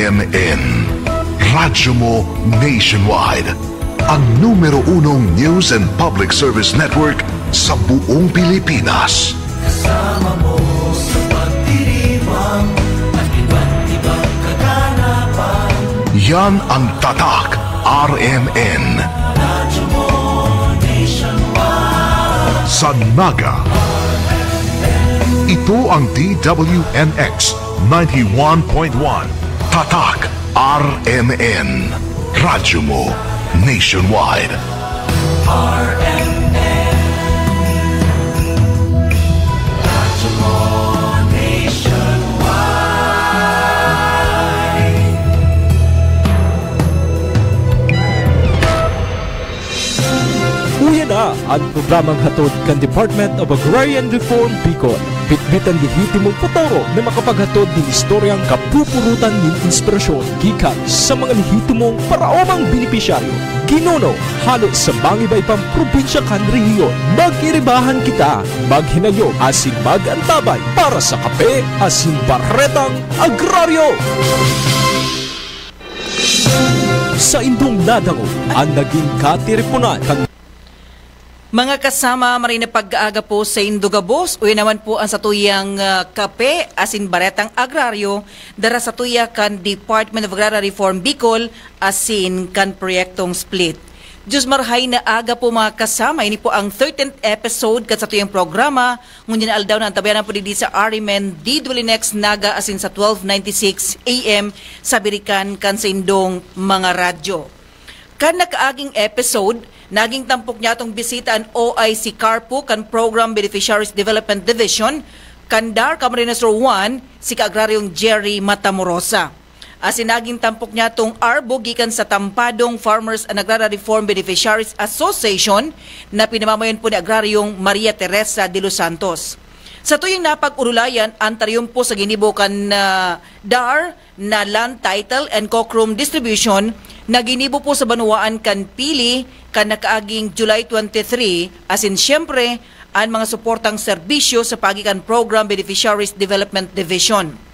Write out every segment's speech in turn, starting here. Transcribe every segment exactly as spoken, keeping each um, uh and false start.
M N, Radyo Mo Nationwide, ang numero unong news and public service network sa buong Pilipinas. Kasama mo sa pagdiriwang at iba't ibang kaganapan. Yan ang Tatak R M N. Radyo Mo Nationwide. Sa Naga. Ito ang D W N X ninety-one point one, Tatak R M N, Radyo Mo Nationwide. R M N, Radyo Mo Nationwide. Uya na an programang hatod kan Department of Agrarian Reform Bicol. Bitbit an lehitimong futuro na makapaghatod nin istoryang kapupurutan nin inspirasyon gikan sa mga lehitimong paraomang benepisyaryo, ginuno, hale sa mga iba-ibang probinsya kan rehiyon. Mag-iribahan kita, maghinayo asin mag-antabay para sa Kape asin Baretang Agraryo. Saindong nadangog an naging katiriponan kan Mga kasama, maray na pag-aaga po saindo gabos. Uya naman po an satuyang, ah, kape asin baretang agraryo, dara satuya kan Department of Agrarian Reform Bicol asin kan Proyektong Split. Diyos marhay na aga po, mga kasama. Ini po ang thirteenth episode kan satuyang programa. Ngunyan aldaw na antabayanan po digdi sa R M N, D W N X Naga asin sa twelve ninety-six A M sa birikan kan saindong mga radyo. Kan nakaaging episode, naging tampok niatong bisita an O I C CARPO kan Program Beneficiaries Development Division kan DAR Camarines Sur one, si Kaagraryong Jerry Matamorosa. Asin naging tampok niatong ARBO gikan sa Tampadong Farmers and Agrarian Reform Beneficiaries Association na pinamamayon po ni Agraryong Maria Teresa de los Santos. Satuyang napag-orolayan an tariyompo sa ginibo kan, ah, DAR na land title and cocrum distribution na ginibo po sa banwaan kan Pili kan nakaaging July twenty-three, asin siyempre, an mga suportang serbisyo sa paagi kan Program Beneficiaries Development Division.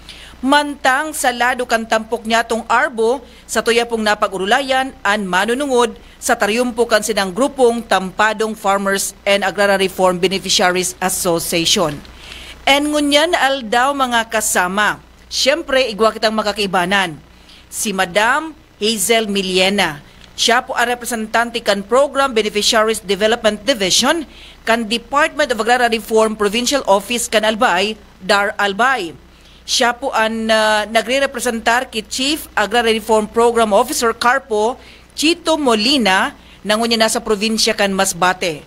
Mantang sa lado kan tampok niatong ARBO, satuya pong napag-orolayan an manunungod sa tariyompo kan sinang grupong Tampadong Farmers and Agrarian Reform Beneficiaries Association. And ngunyan na aldaw, mga kasama, siyempre, igwa kitang makakaibanan. Si Madam Hazel Millena. Siya po ang representante kan Program Beneficiaries Development Division kan Department of Agrarian Reform Provincial Office kan Albay, DAR Albay. Siya po ang, ah, nagre-representar ki Chief Agrarian Reform Program Officer CARPO, Chito Molina, na ngunyan nasa probinsya kan Masbate.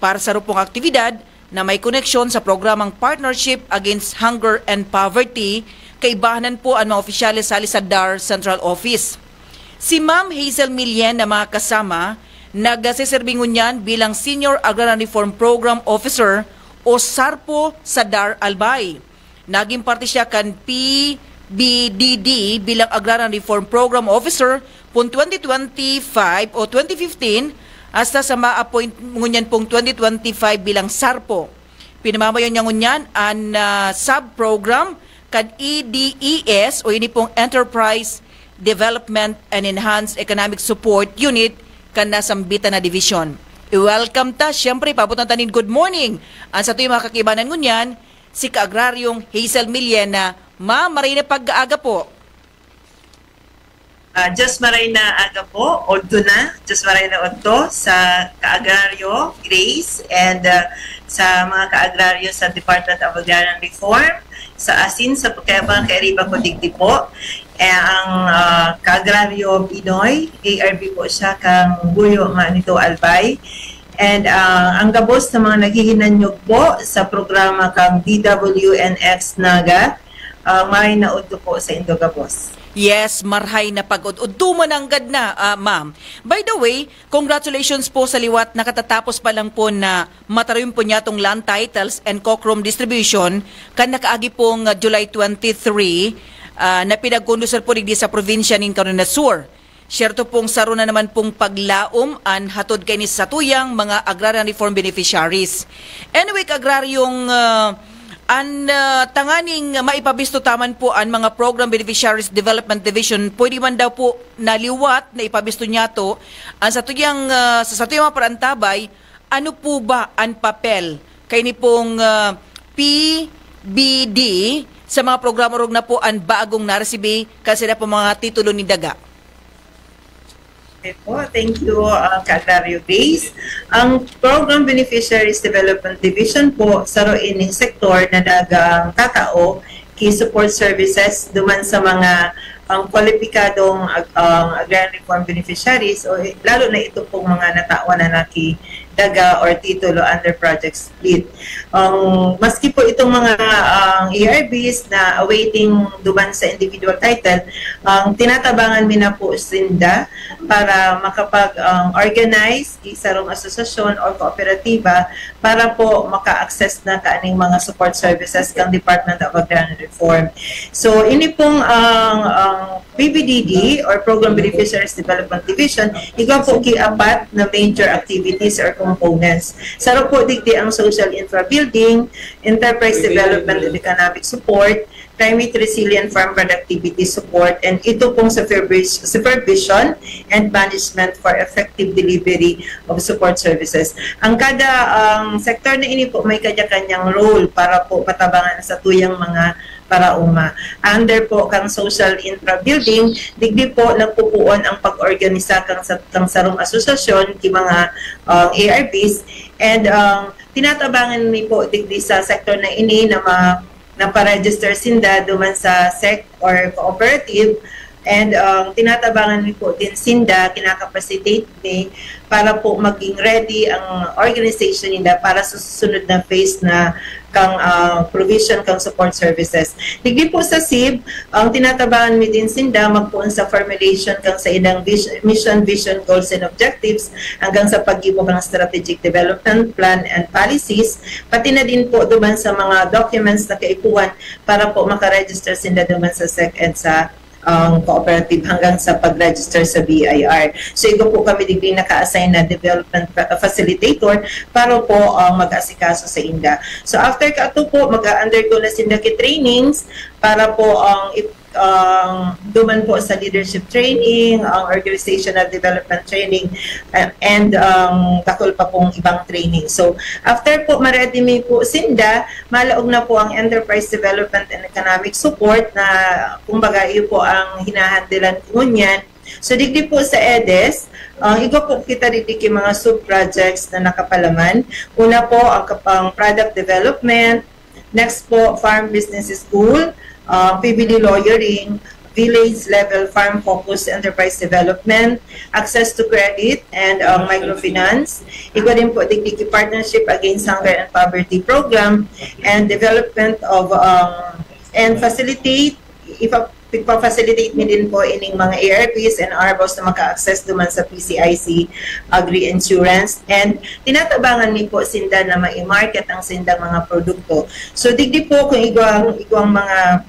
Para sa rupong aktibidad na may koneksyon sa programang Partnership Against Hunger and Poverty, kaibahan po an mga opisyales hali sa DAR Central Office. Si Ma'am Hazel Milien na mga kasama, nagseserbi ngunyan bilang Senior Agrarian Reform Program Officer o SARPO sa DAR Albay. Naging parte siya kan P B D D bilang Agrarian Reform Program Officer pun twenty twenty-five o twenty fifteen hasta sa ma-appoint ngunyan pong twenty twenty-five bilang SARPO. Pinamamayon niya ngunyan an, ah, sub-program kan E D E S o ini pong Enterprise Development and Enhanced Economic Support Unit kan nasambitan na division. I-welcome ta, siyempre, paabot na tanin good morning. An satuyang mga kakibanan ngunyan, si Kaagraryong Hazel Millena. Ma'am, maray na pag-aaga po. Ah, Diyos maray na aga po, odto na, Diyos maray na odto sa Kaagraryo, Grace, and, ah, sa mga Kaagraryo sa Department of Agrarian Reform, sa asin, sa pagka-, mga kairiba ko digdi po. Eh, ang, ah, Kaagraryo Binoy, A R B po siya, kang Buyo Manito Albay. And, ah, ang gabos sa mga naghihinanyog po sa programa kang D W N X Naga, ah, maray na udto po sa indo gabos. Yes, marhay na pag-ud-ud. Tumananggad na, ah, ma'am. By the way, congratulations po sa liwat. Nakatatapos pa lang po na matarim po niya tong land titles and cocrum distribution kan nakaagi pong, ah, July twenty-three, ah, na pinagkondusir po digdi sa probinsya nin Camarines Sur. Siyerto pong saro na naman pong paglaom an hatod kaini sa satuyang mga agrarian reform beneficiaries. Anyway, Kaagraryong, ah, An, ah, tanganing maipabisto taman po an mga Program Beneficiaries Development Division, pwede man daw po na liwat na ipabisto niyato an satuyang, ah, sa satuyang mga paraantabay, ano po ba an papel kaini pong, ah, P B D sa mga programa orog na po an bagong naresibi kan sila po mga titulo ni Daga? Okay po, thank you, uh, Ka-Agrario Grace. Ang Program Beneficiaries Development Division po, saro ini sektor na dagang tatao ki support services duman sa mga ang kwalipikadong ag- ang agrarian reform beneficiaries o lalo na ito pong mga natawan na naki daga or titulo under Project Split. Ang maski po itong mga ang A R Bs na awaiting duman sa individual title, ang tinatabangan mi na po sinda para makapag ang organize ki sarong asosasyon or kooperatiba para po maka-access na kaning mga support services kang Department of Agrarian Reform. So ini pong ang ang P B D D or Program Beneficiaries Development Division, igwa po ki apat na major activities or components. Saro po digdi ang social infra building, enterprise development and economic support, climate resilient farm productivity support, and ito pong supervis- supervision and management for effective delivery of support services. Ang kada ang sector na ini po may kanya-kanyang role para po matabangan sa tuyang mga paraoma. Under po kang social infra building, digdi po nagpupuon ang pag-organisa kang sa kang sarong asosasyon ki mga uh, A R Bs, and um, tinatabangan mi po digdi sa sector na ini na ma na pa-register sinda duman sa sec or cooperative, and um, tinatabangan mi po din sinda, kinakapacitate mi para po maging ready ang organization nila para sa susunod na phase na kang ah, provision kang support services. Digdi po sa SIB, ang tinatabangan mi din sinda magpoon sa formulation kang sa ilang vis- mission, vision, goals and objectives, hanggang sa paggibo kang strategic development plan and policies, pati na din po duman sa mga documents na kaipuhan para po makaregister sinda duman sa sec and sa ang cooperative hanggang sa pag-register sa B I R. So, igo po kami digdi naka-assign na development fa- facilitator para po ang mag-asikaso sa inda. So, after kato po, mag-undergo na sinda ki trainings para po ang ip- ang duman po sa leadership training, ang organizational development training, uh, and ang dakul pa pong ibang training. So, after po ma-ready mi po sinda, malaog na po ang enterprise development and economic support na kumbaga iyo po ang hinahandilan ko ngunyan. So digdi po sa EDES, ang igwa po kita digdi ki mga sub-projects na nakapalaman. Una po ang kapang product development, next po farm business school, uh, P B D lawyering, village level farm focus enterprise development, access to credit and uh, microfinance. Igwa din po digdi ki partnership against hunger and poverty program and development of um, and facilitate ipa- ipapacilitate mi din po ining mga A R Ps and arbos na maka-access duman sa P C I C Agri-Insurance, and tinatabangan mi po sinda na ma-market ang sindang mga produkto. So digdi po kung igwang igwang mga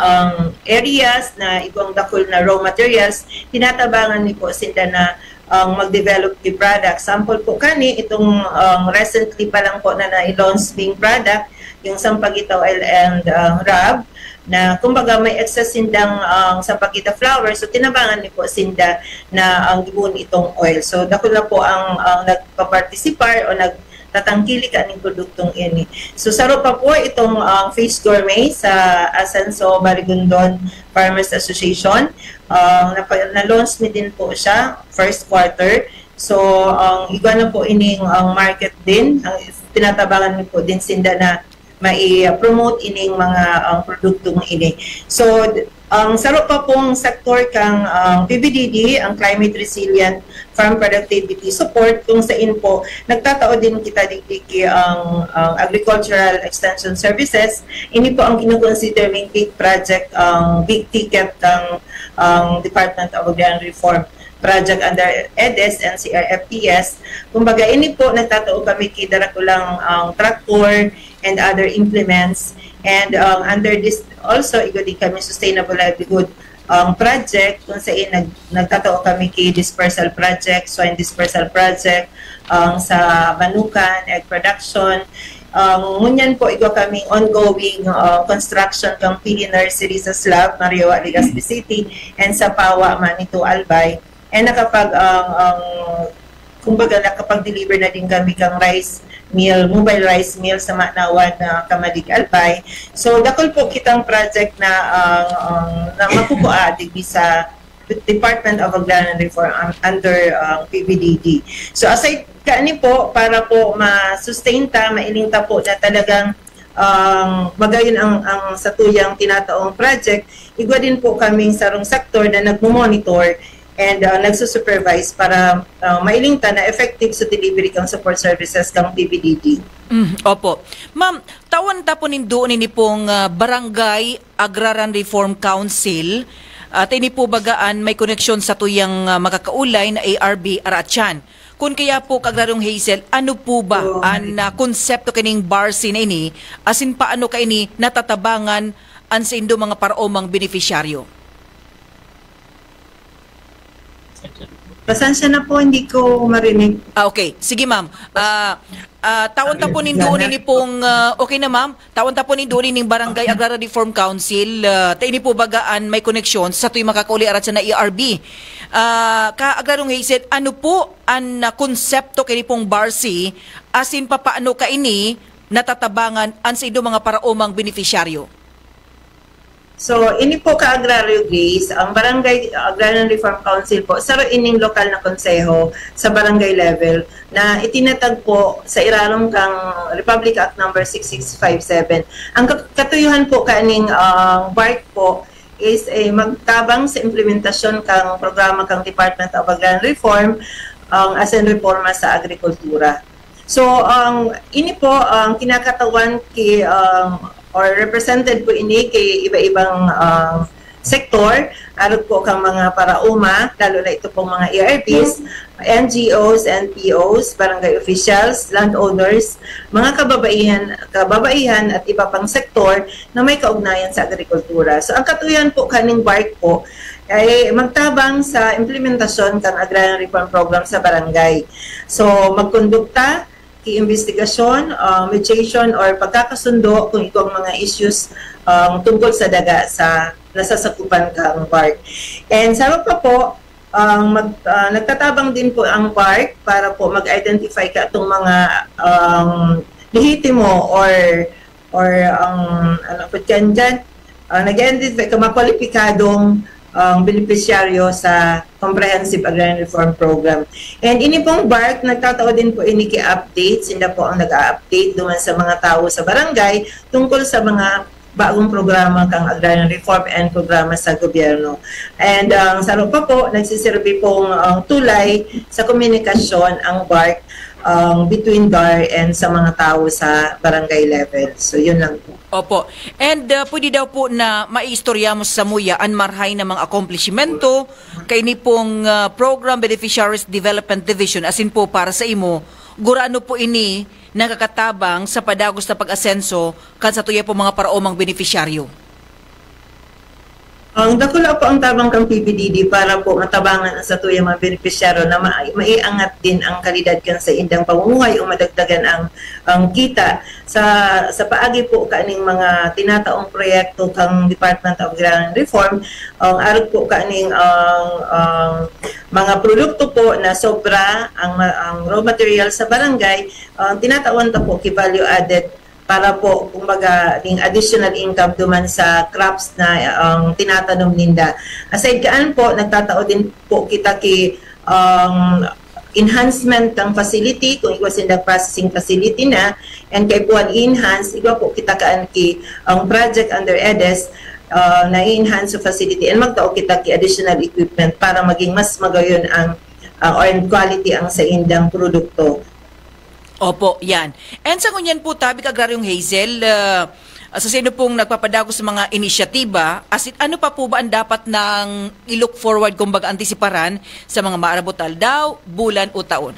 um, areas na igwang dakul na raw materials, tinatabangan mi po sinda na ang mag-develop ki product. Sample po kani, itong um, recently pa lang po na na-launch ming product, yung sampagita oil and um, rub, na kumbaga may excess sindang um, sampagita flour, so tinabangan mi po sinda na ang gibohon itong oil. So dakul na po ang, ang nagpa-participar o nag tatangkili kaning produktong ini. So saro pa po itong ang Face Gourmet sa Asenso Marigondon Farmers Association. Ang napa- na-launch mi din po siya first quarter. So ang igwa na po ining ang market din, ang tinatabangan mi po din sinda na mai-promote ining mga ang produktong ini. So ang saro pa pong sektor kang ang P B D D, ang Climate Resilient Farm Productivity Support, kung sain po nagtatao din kita digdi ki ang, ang Agricultural Extension Services. Ini po ang kinoconsider ming big project, ang big ticket ng ang Department of Agrarian Reform project under EDES and C R F P S. Kumbaga, ini po nagtatao kami ki darakulang ang tractor and other implements. And um, under this also, igwa din kami sustainable livelihood um, project kung saan nag, nagtatao kami ki dispersal project, swine dispersal project, um, sa manukan, egg production, Ang ngunyan po, igwa kaming ongoing, ah, construction kang P E Nursery sa Slab, Mariwa, Legazpi City, and sa Pawa, Manitu, Albay. And nakapag, ang, ang, kumbaga, nakapag-deliver na din kami kang rice mill, mobile rice mill sa Manawan na Kamalig, Albay. So, dakul po kitang project na, ang, ang, na makukuha digdi sa Department of Agrarian Reform, um, under, um, P B D D. So, aside kaini po, para po ma-sustain ta, mailing ta po na talagang, um, magayon ang, ang satuyang tinataong project, igwa din po kaming sarong sektor na nagmo-monitor and, uh, nagsusupervise para, uh, mailing ta na effective sa delivery kang support services kang P B D D. Mm, opo. Ma'am, tawan ta po nindo nini pong, ah, Barangay Agrarian Reform Council. At ini po bagaan may koneksyon sa tuyang, ah, makakaulay na A R B Arachan. Kun kaya po, Kagraryong Hazel, ano po ba Oo. An, ah, konsepto kining barsi na ini, asin paano kaini natatabangan an saindo mga paraomang benepisyaryo? Pasensya na po, hindi ko marinig. Ah, okay. Sige, ma'am. Ah, ah, tawan ta po nindo Yan na. Nini pong, ah, okay na, ma'am. Tawan ta po nindo ning Barangay Agrarian Reform Council. Ah, ta ini po bagaan may koneksyon sa tuy makakauli arat sa na E R B. Ah, ka Agraryong Hazel, ano po an, ah, konsepto kini pong barsi? Asin papaano kaini natatabangan an saindo mga paraomang benepisyaryo? So, ini po ka Agraryo Grace, ang Barangay Agrarian Reform Council po, saro ining lokal na konseho sa barangay level na itinatag po sa irarom kang Republic Act number six six five seven. Ang ka- katuyuhan po kaning, ah, BARC po is, eh, magtabang sa implementasyon kang programa kang Department of Agrarian Reform, ang asin reforma sa agrikultura. So, ang ini po ang kinakatawan ki, um, or represented po ini kay iba-ibang, um, sektor, arog po kang mga paraoma, lalo na ito pong mga A R Ps, N G Os, N P Os, barangay officials, landowners, mga kababaihan, kababaihan at iba pang sektor na may kaugnayan sa agrikultura. So, ang katuyan po kaning BARC po ay magtabang sa implementasyon kan Agrarian Reform Program sa barangay. So, magkondukta ki imbestigasyon, ah, mediation, or pagkakasundo kung igwang mga issues, ah, tungkol sa daga sa nasasakupan kang BARC. And sa iba pa po, ang mag, ah, nagtatabang din po ang BARC para po mag-identify ka itong mga, um, lehitimo or, or ang, ano po dyan dyan, ah, nag-identify ka makwalipikadong, ang benepisyaryo sa Comprehensive Agrarian Reform Program. And ini pong BARC, nagtatao din po ini ki updates, sinda po ang nag-a-update duman sa mga tao sa barangay tungkol sa mga bagong programa kang Agrarian Reform and programa sa gobyerno. And ang saro pa po, nagsiserbi pong, ang tulay sa komunikasyon ang BARC, ang between DAR and sa mga tao sa barangay level. So, yun lang po. Opo. And, uh, pwede daw po na maiistorya mo sa muya an marhay na mga akomplishmento kaini pong, uh, Program Beneficiaries Development Division, asin po para sa imo, gurano po ini nakakatabang sa padagos na pag-asenso kan satuya po mga paraomang benepisyaryo? Ang dakula po ang tabang kang P B D D para po matabangan ang satuyang mga benepisyaryo na ma- maiangat din ang kalidad kan sa indang pamumuhay o madagdagan ang, ang kita. Sa, sa paagi po kaning mga tinataong proyekto kang Department of Agrarian Reform, ang arog po kaning ang, ang mga produkto po na sobra ang, ma- ang raw material sa barangay, ang tinatawan ta po ki value added para po, kumbaga, ning additional income duman sa crops na, um, tinatanom ninda. Aside kaan po, nagtatao din po kita ki, um, enhancement ng facility, kung igwa sinda processing facility na, and kay puan i-enhance, igwa po kita kaan ki, ang project under EDES, uh, na i-enhance sa facility, and magtao kita ki additional equipment para maging mas magayon ang, uh, or quality ang sa indang produkto. Opo, yan. And sa ngunyan po, tabi ka Agraryong Hazel, ah, sa sino pong nagpapadagos sa mga inisyatiba, asin ano pa po ba ang dapat nang i-look forward, kumbaga antisiparan, sa mga maarabot aldaw, bulan o taon?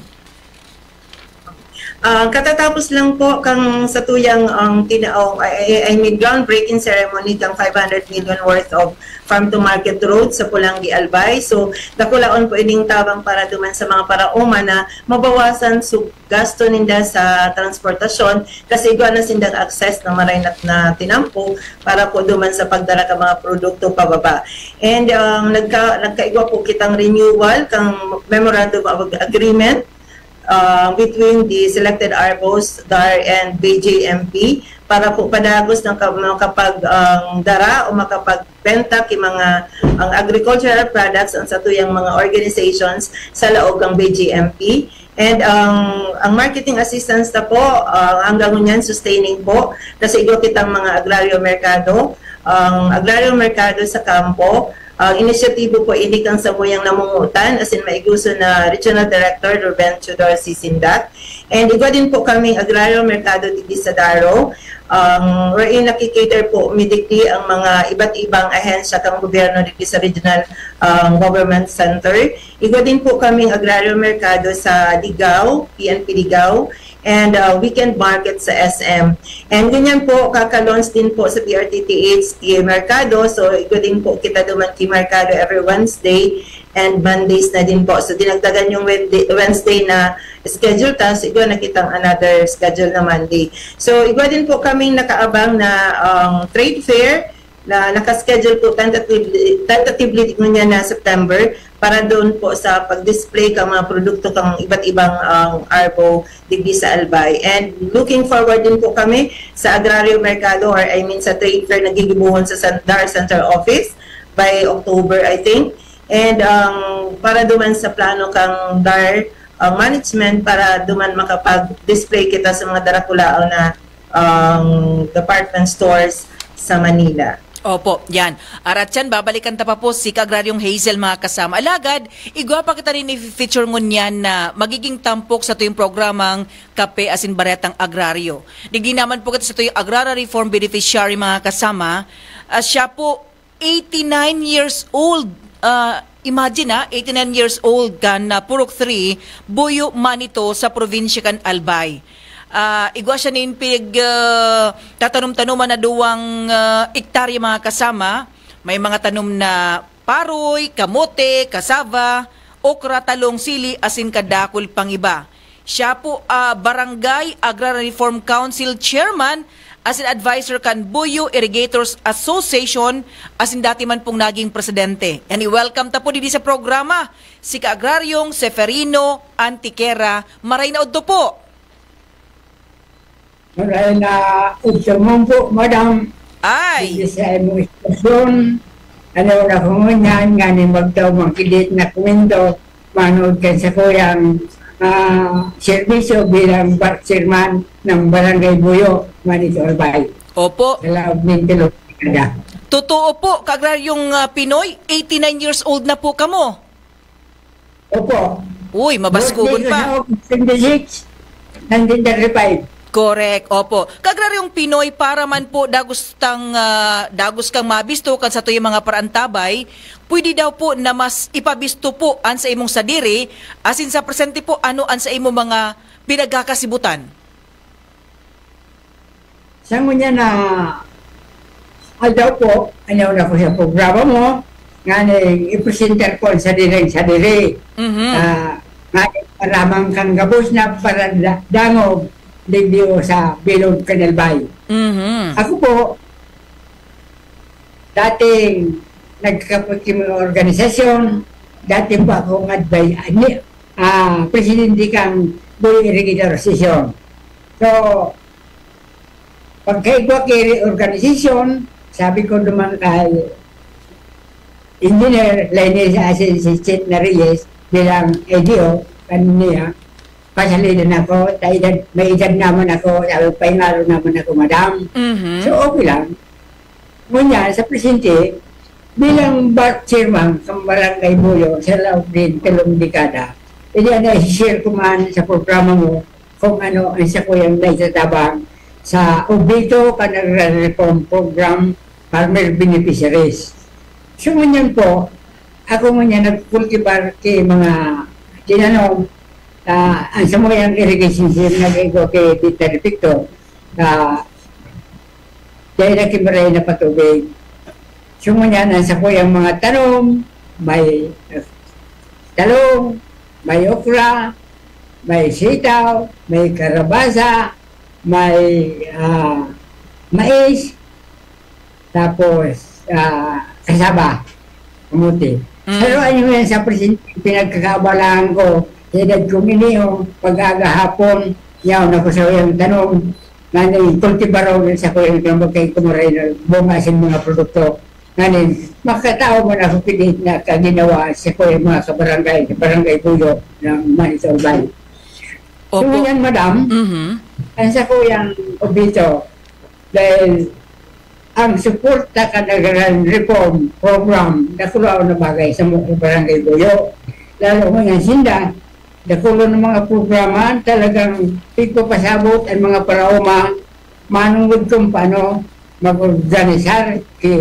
Ah, katatapos lang po kang satuyang ang tina-, oh, I, I mean, groundbreaking ceremony kang five hundred million worth of farm to market road sa Polangui, Albay. So, dakulaon po ining tabang para duman sa mga paraoma na mabawasan su gasto ninda sa transportasyon kasi igwa na sindang access na maray na, na tinampo para po duman sa pagdara ka mga produkto pababa. And ang nagka, nagkaigwa po kitang renewal kang Memorandum of Agreement uh, between the selected ARBOs, DAR, and B J M P para po padagos ng ka- makapag ang dara o makapagbenta ki mga ang agricultural products ang satuyang mga organizations sa laog ng B J M P. And ang ang marketing assistance na po uh, hanggang ngunyan sustaining po kasi igwa kitang mga agraryo merkado, ang agraryo merkado sa kampo. Ang inisyatibo po ini kang samuyang namungutan, as in maiguso na Regional Director Ruben Tudor Sisindak. And igwa din po kaming agraryo merkado digdi sa Daro, um, wherein nakikater po mi digdi ang mga iba't ibang ahensya kang gobyerno digdi sa Regional um, Government Center. Igwa din po kaming agraryo merkado sa Ligao, P N P Ligao, and uh, weekend market sa S M. And ganyan po, kaka-launch din po sa P R T T H T Merkado. So, igwa din po kita duman ki Merkado every Wednesday and Mondays na din po. So, dinagdagan yung Wednesday, Wednesday na schedule ta. So, igwa na kitang another schedule na Monday. So, igwa din po kaming nakaabang na um, trade fair na naka-schedule po tentatively, tentatively ngunyan na September para doon po sa pag-display kang mga produkto kang iba't ibang ang ARBO digdi sa Albay. And looking forward din po kami sa Agraryo Merkado or I mean sa trade fair na gigibuhon sa San- DAR Central Office by October, I think. And um, para duman sa plano kang DAR uh, management para duman makapag-display kita sa mga darakulaon na um, department stores sa Manila. Opo, yan. Aratyan, babalikan ta pa po si Kaagraryong Hazel, mga kasama. Alagad, igwa pa kita rin i-feature ngunyan na magiging tampok sa tuyong programang Kape asin Baretang Agraryo. Digdi naman po kita sa tuyong Agrara Reform Beneficiary, mga kasama. Ah, siya po, eighty-nine years old. Ah, imagine, ah, eighty-nine years old kan, ah, Purok three, Buyo, Manito, sa probinsya kan Albay. Ah, igwa siya nin pig, ah, tatanom-tanoman na duwang, ah, ektarya, mga kasama. May mga tanom na paroy, kamote, kasaba, okra, talong, sili, asin kadakul pang iba. Siya po, ah, Barangay Agrarian Reform Council Chairman asin advisor kan Buyo Irrigators Association asin dati man pong naging presidente. And i-welcome ta po digdi sa programa si Kaagraryong Seferino Antiquera. Maray na udto po. Maray na udto man po, madam. Ay! Digdi sa imong istasyon, ano na ko ngunyan, nga ni magdaw magkilit na komento, manood kan sakuyang, ah, serbisyo bilang ba- chairman ng Barangay Buyo, Manito Albay. Opo. Sa laog nin tulo dekada. Totoo po, Kaagraryong, ah, Pinoy, eighty-nine years old na po kamo. Opo. Uy, mabaskugon Birthday ko pa. Sa August twenty-six, nineteen thirty-five. Correct, opo. Kaagraryong Pinoy, para man po dagos tang, ah, dagos kang mabisto kan satuyang mga paraantabay, pwede daw po na mas ipabisto po an sa imong sadiri, asin sa presente po, ano an sa imong mga pinagkakasibutan? Sa ngunyan na aldaw po, ayaw na ko sa programa mo, nga ni i-presenter ko ang sadiring sadiri. Mhm. Ah, nga ni paramang kang gabos na para da- dangog digdi sa bilog kan Albay. Mhm. Ako po, dating nagkapit kami organisasyon, dati po akong advi- ani- ah, presidente kang Buyo Irrigator Association. So, pagkaigwa ki organisasyon, sabi ko naman kay Engineer Lainez asin si Chet na Reyes bilang A D O, kaniya, pasalidan ako, ta edad, may edad naman ako, sabi, paingalo naman ako, madam. Mhm. So, okay lang. Ngunyan, sa presente, bilang bar chairman kan Barangay Buyo sa laog nin tulong dekada, ini an i-share ko man sa programa mo kung ano ang sakuyang naitatabang sa objeto kan Agrarian Reform Program Farmer Beneficiaries. So, ngunyan po, ako ngunyan nagkultibar ki mga tinanom, Ah, ang samuyang irrigation system na nag-igwa kay Tita Victor, ah, dahil na kimaray na patubig. So, ngunyan, ang sakuyang mga tanom, may, ah, talong, may okra, may sitaw, may karabasa, may, ah, mais, tapos, ah, kasaba, kamote. Mm. Pero ano yan sa present, pinagkakaabalahan ko, sa edad kong ini, oh, pag-aga hapon, yaon ako sa uyang tanom, nganing kultibarong sa kuyang tanom, kay kumaray na bunga sa mga produkto. Nganing, makatao man ako pinit na kaginawa sa kuyang mga kabarangay, sa barangay Buyo ng Manisa Urbay. So, Opo. Yan, madam, Mhm. ang sa kuyang obito, dahil ang suporta kan Agrarian Reform Program, dakulaon na bagay sa mga barangay Buyo. Lalo mo yan, sinda, dakulo ng mga programa, talagang pigpapasabot ang mga paraoma, manungod kung paano mag-organisar ki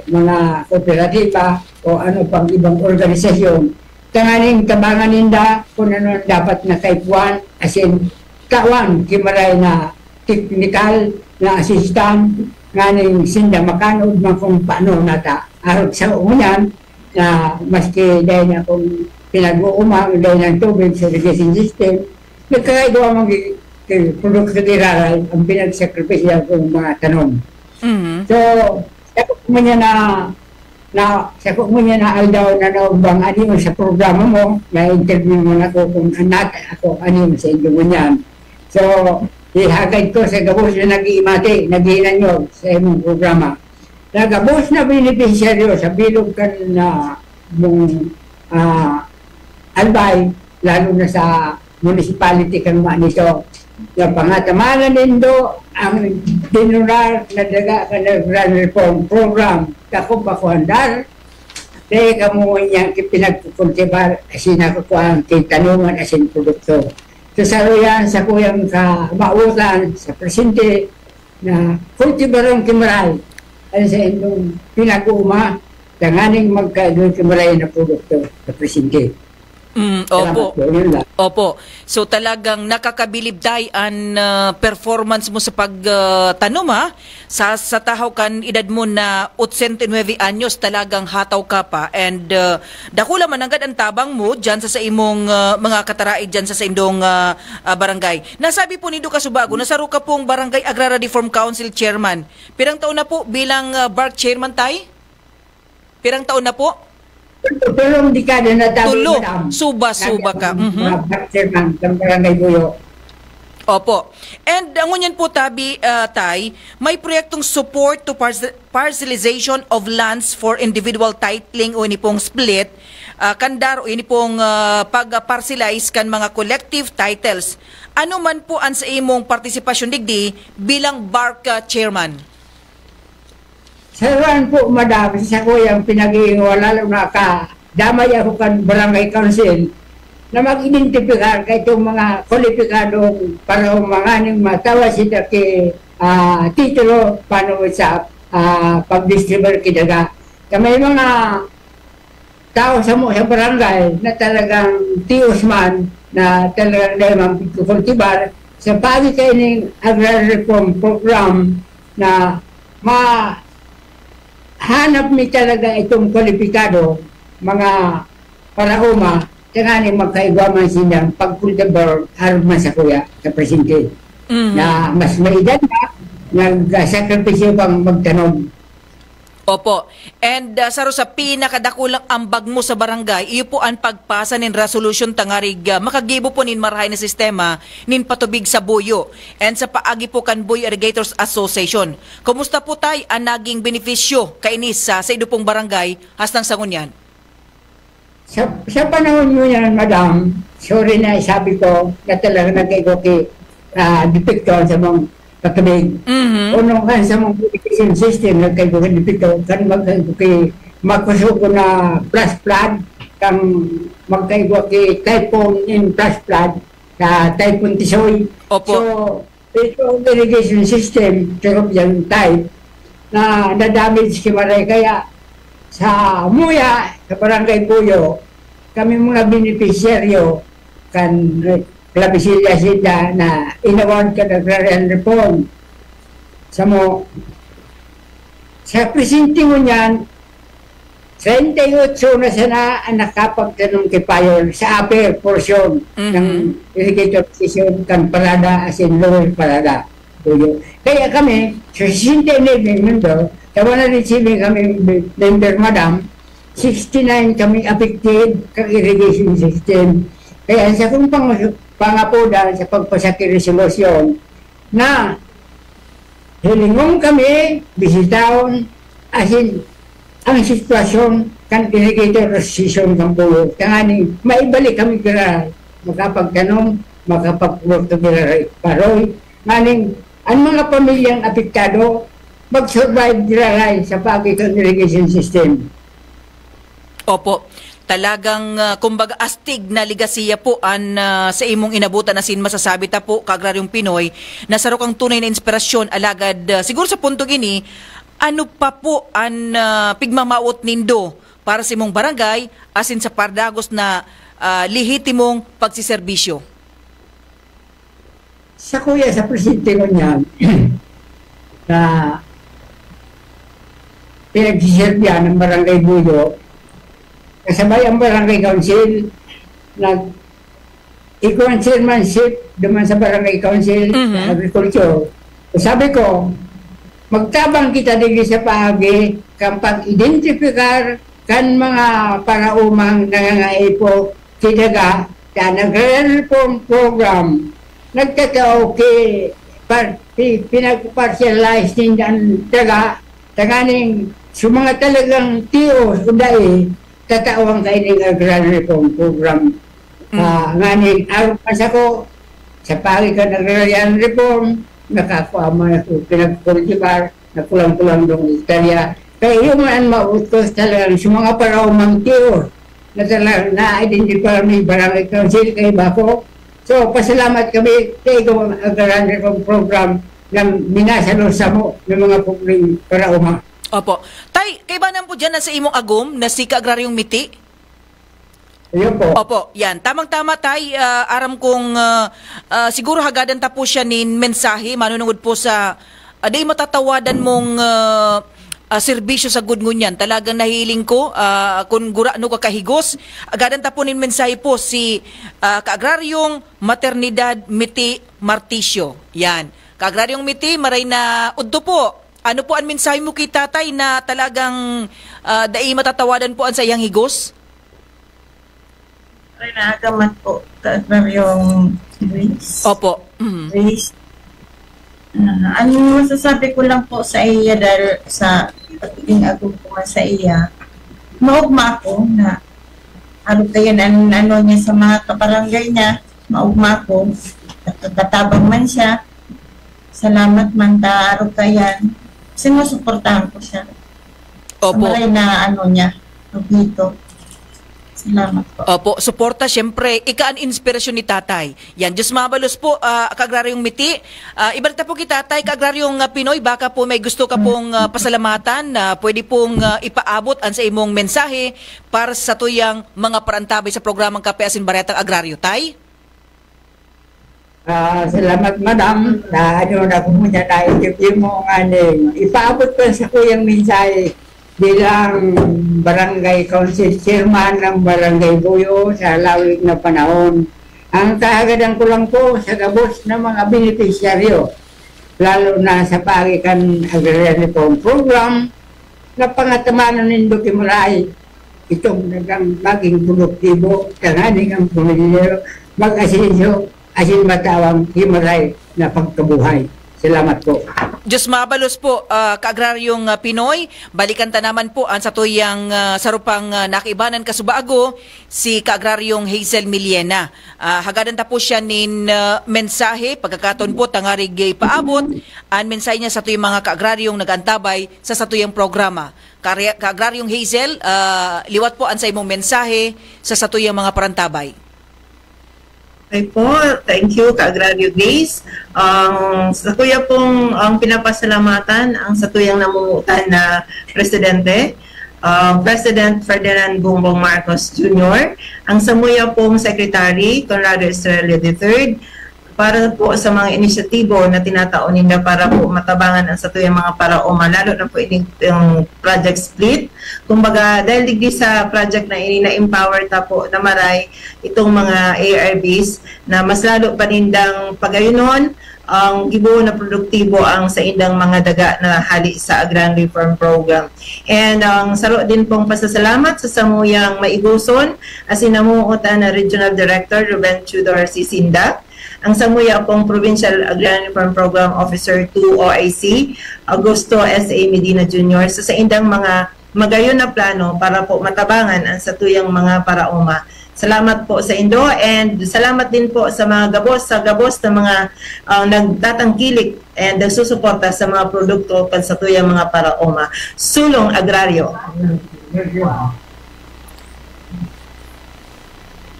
mga kooperatiba o ano pang ibang organisasyon. Tanganing tabangan ninda kung ano ang dapat na kaipuhan, asin tawan, kimaray na teknikal na assistant, nganing sinda makanood man kung paano nata. Arog sa unyan, na maski dahil na kung pinag-uumang, dahil ng tubig sa irrigation system, nagkakaido ang mga produkto giraray, ang pinagsakripisyo ng mga tanom. Mhm. So, sa ko man niya na, na, sa ko man niya na aldaw na naubang ano sa programa mo, na-interview mo na ko kung anat ako ano sa inyo ngunyan. So, ihagad ko sa gabos na nag-iimati, naghihinanyog sa imong programa. Nagabos na benepisyaryo sa bilog kan, ah, mong, ah, Albay, lalo na sa municipality kan Maniso. Nga pangatamanan nindo ang dinular na daga kan Agrarian Reform Program. Dako pa ko andar, kaya kamo niyang ipinagkukultibar, asin nakukuha ang tinanuman, asin produkto. So, saruyan sa kuyang kamautan, sa presente, na kultibarong kimaray, ang sa indong pinag-uuma, tanganing magkaigong kimaray na produkto sa presente. Mm, Salamat opo. po, yun lang. Opo. So, talagang nakakabilib, Tay, an, ah, performance mo sa pag, ah, tanom, ha? Sa, sa tahaw kan edad mo na otsenta y nuebe anyos, talagang hataw ka pa. And, ah, dakula man nanggad ang tabang mo diyan sa, sa imong, ah, mga kataraid diyan sa, sa indong, ah, ah, barangay. Nasabi po nindo kasubago na saro ka pong Barangay Agrara Reform Council Chairman. Pirang taon na po bilang, ah, bark chairman, Tay? Pirang taon na po? Tulong dekada na tabi, Tulo. Madam. Suba-suba Nag-, ka. Mhm. mga barangay, ng barangay Buyo. Opo. And, ah, ngunyan po, tabi, ah, Tay, may proyektong support to parcel-, parcelization of lands for individual titling o ini pong split, ah, kandar o ini pong, ah, pag-parcelize kan mga collective titles. Ano man po ang sa imong partisipasyon digdi bilang bark, ah, chairman? Sa iwan po, madam, sa sakuyang pinag-iingawan, lalo na ka, damay ako kan barangay council na mag-identify kaitong mga kwalipikadong para umanganing matawa sila ki, ah, titulo paano sa, ah, pag-distribute ki daga. Sa may mga tao sa mo, sa barangay na talagang tios man, na talagang dahil man pagkukultibar, sa pagi kaining Agrarian Reform Program na mahanap mi talaga itong kwalipikado, mga paraoma, tanganing magkaigwa man silang pagkultibar arog man sa kuya sa presente. Mhm. Na mas may edad na, nagsakripisyo pang magtanom. Opo. And, ah, saro sa pinakadakulang ambag mo sa barangay, iyo po ang pagpasa nin resolution tangarig, ah, makagibo po nin marahay na sistema nin patubig sa Buyo. And sa paagi po kan Buyo Irrigators Association. Kumusta po, Tay, ang naging benepisyo kaini sa, sa indo pong barangay hastang sa ngunyan? Sa, sa panahon mo yan, madam, sorry na sabi ko na talaga nagkaigo ki, ah, depekto sa mga patubig. Mhm. Unong kan sa mga irrigation system, nagkaigo ki depekto, kan magkaigo ki makusog na flash flood, kan magkaigo ki typhoon in flash flood, sa Typhoon Tisoy. Opo. So, ito ang irrigation system, Peruvian type, na na-damage ki Maray. Kaya sa Muya, sa Barangay Puyo, kami mga benepisyaryo, kan Clavesil Hacienda na inaward kan agrarian reform. Samo, sa presente ngunyan, treinta y ocho na sana ang nakapagtanom ki Payor sa upper portion Mhm. ng irrigator station kan Parada asin Lower Parada. Tuyo. Kaya kami, sa sesenta y nuebe member, tawa na rin sini kami member, madam, sixty-nine kami affected kan irrigation system. Kaya sa kong pang-, pangapodan sa pagpasaki resolusyon na hilingon kami, bisitahon, asin ang sitwasyon kan irrigator station kan Puyo. Tanganing maibalik kami dira, makapagtanom, makapagprodukto dira paroy. Nganing, ang mga pamilyang apektado, mag-survive dira sa paagi kan irrigation system. Opo. Talagang, ah, kumbaga, astig na ligasiya po an, ah, sa imong inabutan, asin masasabi ta po, Kaagraryong Pinoy, na saro kang tunay na inspirasyon. Alagad, ah, siguro sa puntong ini, ano pa po an, ah, pigmamawot nindo para sa imong barangay, asin sa padagos na, ah, lehitimong pagseserbisyo? Sa kuya, sa presente ngunyan, na pinagsiserbihan ng Barangay Buyo, kasabay ang Barangay Council, nag-, ikaw ang chairmanship duman sa Barangay Council, Mhm. Agriculture. So, sabi ko, magtabang kita digdi sa paagi kan pag-identifikar kan mga paraomang nangangaipo ki daga, kan Agrarian Reform Program, nagtatao ki par-, pi-, pinag-partialize ninda an daga, tanganing sa mga talagang tios o dai, tatawan kaining Agrarian Reform Program. Mm. Ah, nganing arog pa sako, sa paagi kan Agrarian Reform, nakakua man ako pinag-cultivar, na kulang-kulang dong hektarya. Kaya yun man ang mautos talagang sa mga paraomang tiyo na talagang na-identify may barangay council kay Bako. So, pasalamat kami kay Gov. Agrarian Reform Program na minasalo samo ng mga pobreng paraoma. Opo. Tay, kaibanan po dyan na sa imong agom na si Kaagraryong Miti? Ayun po. Opo, yan. Tamang-tama, Tay. Ah, aram kong, ah, ah, siguro hagadan ta po siya nin mensahe, manunungod po sa, ah, dai matatawadan mong, ah, ah, serbisyo sa gud ngunyan. Talagang nahiling ko, ah, kun gurano ka kahigos. Hagadan ta po nin mensahe po si, ah, Kaagraryong Maternidad Miti Martisio. Yan. Kaagraryong Miti, maray na udto po. Ano po an mensahe mo ki Tatay na talagang, ah, dai matatawadan po an saiyang higos? Ay, naagaman po, Kaagraryong Grace. Opo. Mm. Grace. Ah, ang masasabi ko lang po sa iya, dahil sa pagiging agom ko man sa iya, maugma ako na arog kayan ang ano niya sa mga kabarangay niya, maugma ako, nagkakatabang man siya. Salamat man ta, arog kayan. Sinusuportahan ko siya. Opo. Sa maray na ano niya, pagdito. Salamat po. Opo, suporta, siyempre. Ika an inspirasyon ni Tatay. Yan, Diyos mabalos po, ah, Kaagraryong Miti. Ah, ibalik ta po ki Tatay, Kaagraryong, ah, Pinoy, baka po may gusto ka pong, ah, pasalamatan, na pwede pong, ah, ipaabot an sa imong mensahe para sa tuyang mga parantabay sa programang Kape Asin Baretang Agraryo. Tay? Ah, salamat, madam. Na ano na ko muna na interview mo nganing ipaabot ko sa kuyang mensahe bilang barangay council chairman ng Barangay Buyo sa lawig na panahon. Ang kahagadan ko lang po sa gabos na mga benepisyaryo, lalo na sa paagi kan Agrarian Reform Program, na pangatamanon nindo ki Maray, itong nagang maging produktibo, tanganing ang pamilya mag-asenso, asin matawang hi Maray na pagkabuhay. Salamat po. Diyos mabalos po, ah, Kaagraryong, ah, Pinoy. Balikan ta naman po ang satuyang, ah, sarupang, ah, nakaibanan kasubago, si Kaagraryong Hazel Millena. Ah, hagadan ta po siya nin, ah, mensahe, pagkakataon po, tangarig ipaabot an mensahe niya satuyang mga kaagraryong nag-antabay sa satuyang programa. Kare-, Kaagraryong Hazel, ah, liwat po an saimong mensahe sa satuyang mga parantabay. Okay po. Thank you, Kaagraryo Grace. Ang sa kuya pong, ang pinapasalamatan, ang satuyang namungutan na presidente, uh, President Ferdinand Bongbong Marcos Junior, ang samuya pong Secretary, Conrado Estrella the third, para po sa mga inisyatibo na tinatao ninda para po matabangan ang satuyang mga paraoma, lalo na po ining, yung Project Split. Kumbaga, dahil digdi sa project na ini, na-empower ta po na maray itong mga A R Bs na mas lalo pa nindang pagayunon ang gibo na produktibo ang saindang mga daga na hali sa Agrarian Reform Program. And ang saro din pong pasasalamat sa samuyang maigoson, asin namuotan na Regional Director Ruben Tudor Sisinda, ang samuya pong Provincial Agrarian Reform Program Officer two O I C, Augusto S A Medina Junior, sa saindang mga magayon na plano para po matabangan ang satuyang mga paraoma. Salamat po sa indo, and salamat din po sa mga gabos, sa gabos na mga, ah, nagtatangkilik and nagsusuporta sa mga produkto kan satuyang mga paraoma. Sulong Agraryo.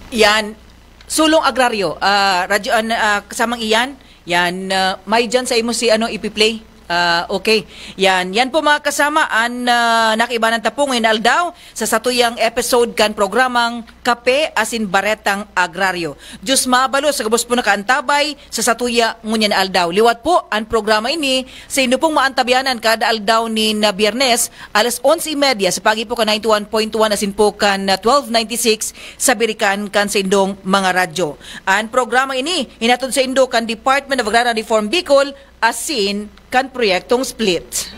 Yan. Sulong Agraryo. Ah, Radyo, ah, na- ah, kasamang iyan. Yan. Ah, may dyan sa imo si ano ipi-play. Ah, okay. Yan. Yan po, mga kasama, an ah, nakibanan ta po ngayon na aldaw sa satuyang episode kan programang Kape asin Baretang Agraryo. Diyos mabalos sa gabos po nakaantabay sa satuya ngunyan na aldaw. Liwat po an programa ini sa indo pong maantabayanan kada aldaw nin Biyernes, alas onse y media sa pagi po kan ninety one point one asin po kan, ah, twelve ninety six sa birikan kan sa indong mga radyo. An programa ini hinatod sa indo kan Department of Agrarian Reform Bicol asin kan Proyektong Split.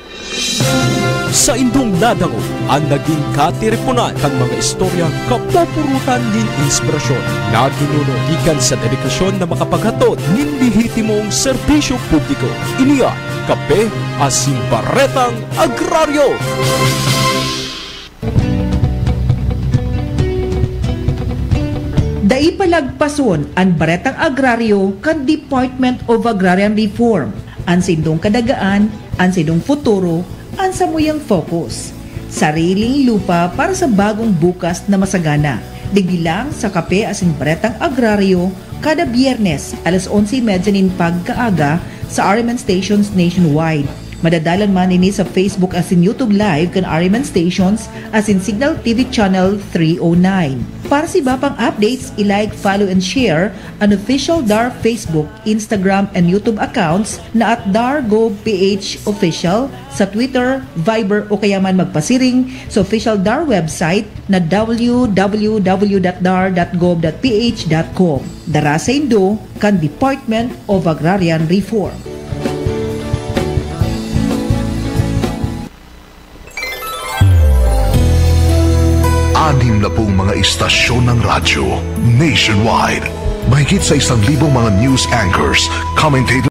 Sa indong nadangog an naging katiriponan kan mga istoryang kapupurutan nin inspirasyon na ginuno gikan sa dedikasyon na makapaghatod nin lehitimong serbisyo publiko. Ini an Kape asin Baretang Agraryo. Dai palagpason an Baretang Agraryo kan Department of Agrarian Reform. An saindong kadagaan, an saindong futuro, an samuyang focus. Sariling lupa para sa bagong bukas na masagana. Digdi lang sa Kape asin Baretang Agraryo, kada Biyernes, alas onse y media nin pagkaaga, sa R M N stations nationwide. Madadalan man ini sa Facebook asin YouTube Live kan R M N Stations asin Signal T V Channel three oh nine. Para sa iba pang updates, i-like, follow and share an official DAR Facebook, Instagram and YouTube accounts na at DAR Gov P H Official sa Twitter, Viber o kaya man magpasiring sa official DAR website na w w w dot dar dot gov dot p h dot com. Dara saindo kan Department of Agrarian Reform. Anim na pong mga istasyon ng radyo nationwide. Mahigit sa isang libong mga news anchors, commentators,